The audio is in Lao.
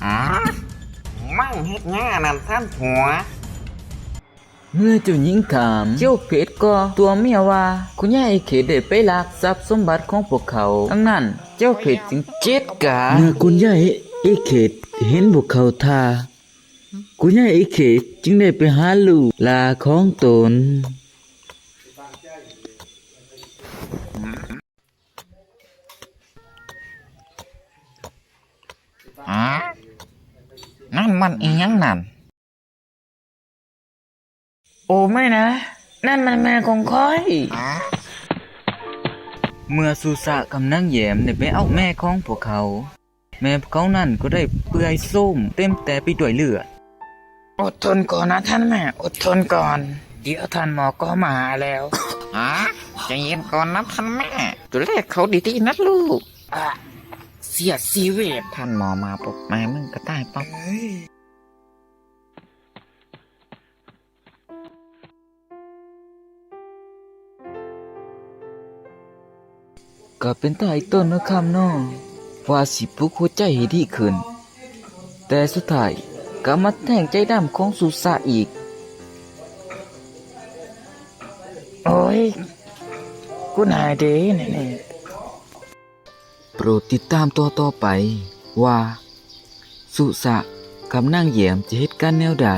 ອາ ມັນເຮັດຫຍັງອັນນັ້ນທ່ານຜົວ? ເມື່ອເຈົ້າຍິງຖາມ, ເຈົ້າເຂດກໍຕົວະເມຍວ່າ ຄຸນຍາຍເອເຂດໄດ້ໄປລັກຊັບສົມບັດຂອງພວກເຂົາ, ດັ່ງນັ້ນເຈົ້າເຂດຈຶ່ງຈັດການ. ເມື່ອຄຸນຍາຍເອເຂດເຫັນພວກເຂົາທ່າ, ຄຸນຍາຍເອເຂດຈຶ່ງໄດ້ໄປຫາລູກຫຼ້າຂອງຕົນ. ອາ ນັ້ນມັນອີ່ຫຍັງນັ້ນ? ໂອ້ ໄມ່ນະ, ນັ້ນມັນແມ່ຂອງຂ້ອຍ. ເມື່ອສຸສະກັບນາງແຢມໄດ້ໄປເອົາແມ່ຂອງພວກເຂົາ, ແມ່ພວກເຂົານັ້ນກໍໄດ້ເປື່ອຍໂຊມເຕັມແຕ່ໄປດ້ວຍເລືອດ. ອົດທົນກ່ອນນະທ່ານແມ່, ອົດທົນກ່ອນ, ດຽວທ່ານໝໍກໍມາຫາແລ້ວ. ຮະ? ໃຈເຢັນກ່ອນນະທ່ານແມ່, ດູແລເຂົາດີໆນະລູກ. ອະ ເສຍຊີວິດ. ທ່ານໝໍມາປຸບ ແມ່ມຶງກໍຕາຍປັບ. ເອີຍ. ກໍເປັນຕາອີ່ຕົນເນາະຄຳເນາະ ວ່າຊິປຸກຫົວໃຈໃຫ້ດີຂຶ້ນ, ແຕ່ສຸດທ້າຍກໍມາແທງໃຈດຳຂອງສຸສະອີກ. ໂອ້ຍ ກູນາຍເດ້ນີ້. ໂປດຕິດຕາມຕອນຕໍ່ໄປວ່າ ສຸສະກັບນາງແຢມຈະເຮັດກັນແນວໃດ.